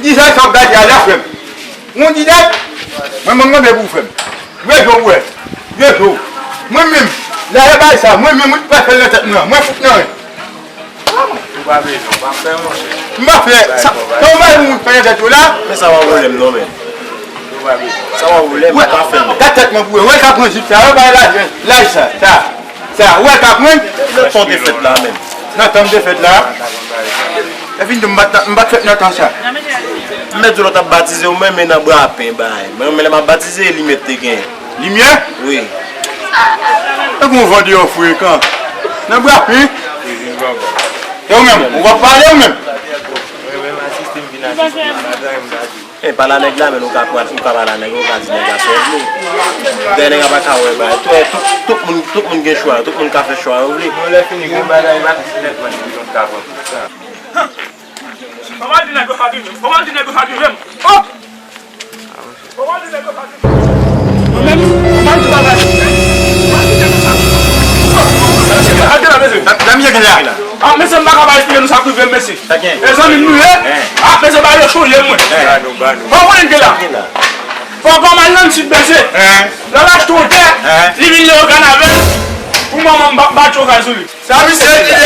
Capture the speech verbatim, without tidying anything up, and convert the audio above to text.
Dizè sa w ap gade a la, frè m. Yon dizè, mwen, mwen, mwen, pou frè m. Rezo, wè. Rezo. Mwen menm, lè bay sa, mwen menm, mwen pa fè l nan tèt mwen, mwen fout nan. Ou pa bezwen, ou pa fè, monchè. M pa fè, sa, sa w bay moun fè nan tèt yo la. Men sa pa pwoblèm, non, men. Ou pa bezwen. Sa pa pwoblèm, ou pa fè, non. Gad tèt mwen pou wè, wè l ka pran jip sa, wè bay lajan, laj sa, sa. Sa, ou wè l ka pran? Nan tan w te fèt la menm. Nan tan m te fèt la? Epi m di m pa t, m pa t fèt nan tan sa. M mèt di w lè w t ap batize ou menm, e nan bra pen bay. Mwen menm lè m ap batize, limyè te gen. Limyè? Wi. Tankou yon van deyò frekan. Nan bra pen? E ou menm, ou p ap pale ou menm? Mwen menm asiste m vin asiste, m pa gen anyen m pa di. E pale a nèg la, men ou ka pral, ou ka pale a nèg la, ou ka di nèg la sa w vle. Dèyè nèg la pa ka wè bagay. Tout, tout, tout moun, tout moun gen chwa, tout moun ka fè chwa yo vle. Bon, lè fini, gen bagay, pa ti nèg mwen ki konn ka pran tout sa. Kòman di nèg yo pa di menm? Kòman di nèg yo pa di menm? Oh! Kòman di nèg yo pa di menm? Mwen menm, mwen pa di bagay. Mwen di nèg yo sa. Gade la, mesye. Dam, dam, ye gen la. Ah, mesye, m pa ka pa esplike nou sa k rive m, mesye. Sa gen? E zanmi m nou ye? Hein. Ah, mesye, ba yo cho ye mwen. Hein. Ba nou, ba nou. Bon, konnen ke la. Gen la. Fò kòm al nan sid, mesye. Hein. Lè l achte yon tè, hein, li vin leve kanavèl. Pou manman m ba, ba chokay sou li. Sa misye di a?